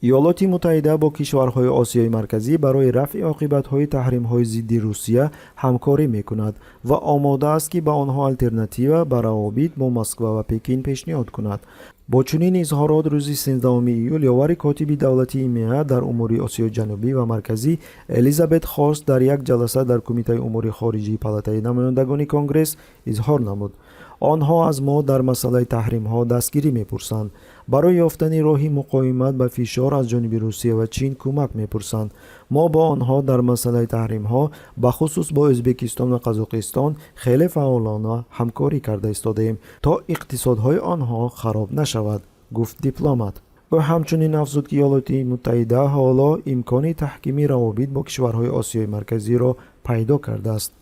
Иёлоти Муттаҳида бо кишварҳои Осиёи Марказӣ барои рафъи оқибатҳои таҳримҳои зидди Русия ҳамкорӣ мекунад ва омода аст, ки ба онҳо алтернатива ба равобит бо Москва ва Пекин пешниҳод кунад. Бо чунин изҳорот рӯзи 13 июл ёвари котиби давлатии ИМА дар умури Осиёи Ҷанубӣ ва Марказӣ Элизабет Хорст дар як ҷаласа дар Кумитаи умури хориҷии Палатаи намояндагони Конгресс изҳор намуд. Онҳо аз мо дар масъалаи таҳримҳо дастгирӣ мепурсанд, барои ёфтани роҳи муқовимат ба фишор аз ҷониби Русия ва Чин кӯмак мепурсанд. Мо бо онҳо дар масъалаи таҳримҳо, бахусус бо Ӯзбекистон ва Қазоқистон, хеле фаъолона ҳамкорӣ карда истодаем, то иқтисодҳои онҳо хароб нашавад, гуфт дипломат. Ӯ ҳамчунин афзуд, ки Иёлоти Муттаҳида ҳоло имкони таҳкими равобит бо кишварҳои Осиёи Марказиро пайдо кардааст.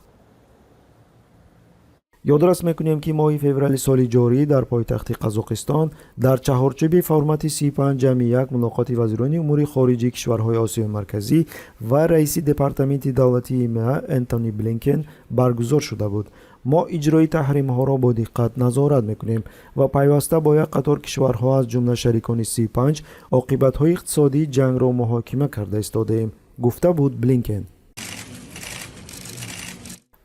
Ёдрас мекунем, ки моҳи феврали соли ҷорӣ дар пойтахти Қазоқистон дар чаҳорчӯби формати 35+1 мулоқоти вазирони умури хориҷии кишварҳои Осиёи Марказӣ ва раиси Департаменти давлатии ИМА Энтони Блинкен баргузор шуда буд. Мо иҷрои таҳримҳоро бо диққат назорат мекунем ва пайваста бо як қатор кишварҳо, аз ҷумла шарикони 35, оқибатҳои иқтисодии ҷангро муҳокима карда истодаем, гуфта буд Блинкен.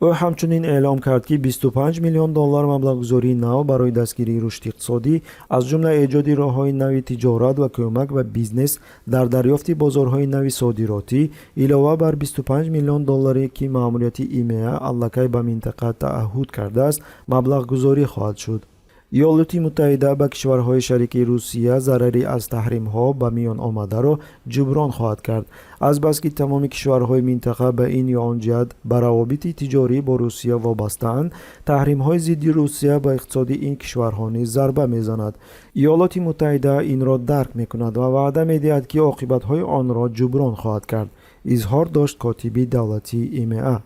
Ӯ ҳамчунин эълом кард, ки 25 миллион доллар маблағгузории нав барои дастгирии рушди иқтисодӣ, аз ҷумла эҷоди роҳҳои нави тиҷорат ва кӯмак ба бизнес дар дарёфти бозорҳои нави содиротӣ, илова бар 25 миллион долларе, ки маъмурияти ИМА аллакай ба минтақа таъҳуд кардааст, маблағгузорӣ хоҳад шуд. Иёлоти Муттаҳида ба кишварҳои шарики Русия зарари аз таҳримҳо ба миён омадаро ҷуброн хоҳад кард. Азбаски тамоми кишварҳои минтақа ба ин ё он ҷиҳат ба равобити тиҷорӣ бо Русия вобастаанд, таҳримҳои зидди Русия ба иқтисоди ин кишварҳо низ зарба мезанад. Иёлоти Муттаҳида инро дарк мекунад ва ваъда медиҳад, ки оқибатҳои онро ҷуброн хоҳад кард, изҳор дошт котиби давлатии ИМА.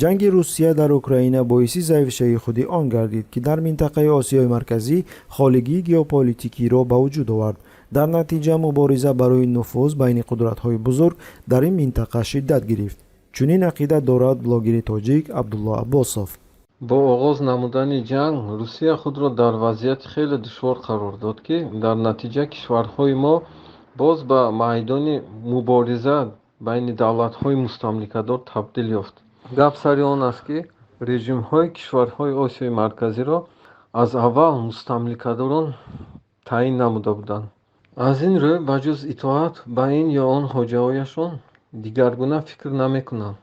Ҷанги Русия дар Украина боиси заифшавии худи он гардид, ки дар минтақаи Осиёи Марказӣ холигии геополитикиро ба вуҷуд овард. Дар натиҷа мубориза барои нуфуз байни қудратҳои бузург дар ин минтақа шиддат гирифт. Чунин ақида дорад блогери тоҷик Абдулло Аббосов. Бо оғоз намудани ҷанг Русия худро дар вазъияти хеле душвор қарор дод, ки дар натиҷа кишварҳои мо боз ба майдони мубориза байни давлатҳои мустамликадор табдил ёфт. Гап сари он аст, ки режимҳои кишварҳои Осиёи Марказиро аз аввал мустамликадорон таъин намуда буданд. Аз ин рӯ, ба ҷуз итоат ба ин ё он хоҷаҳояшон дигаргуна фикр намекунанд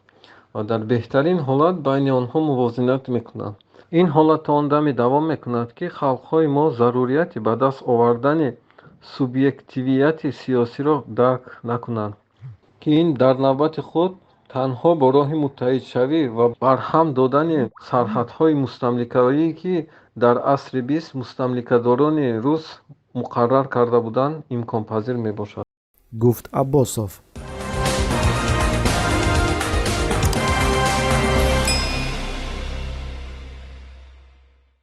ва дар беҳтарин ҳолат байни онҳо мувозинат мекунанд. Ин ҳолат то он даме давом мекунад, ки халқҳои мо зарурияти ба даст овардани субъективияти сиёсиро дарк накунанд, ки ин дар навбати худ танҳо бо роҳи муттаҳидшавӣ ва барҳам додани сарҳадҳои мустамликавие, ки дар асри бист мустамликадорони рус муқаррар карда буданд, имконпазир мебошад, гуфт Аббосов.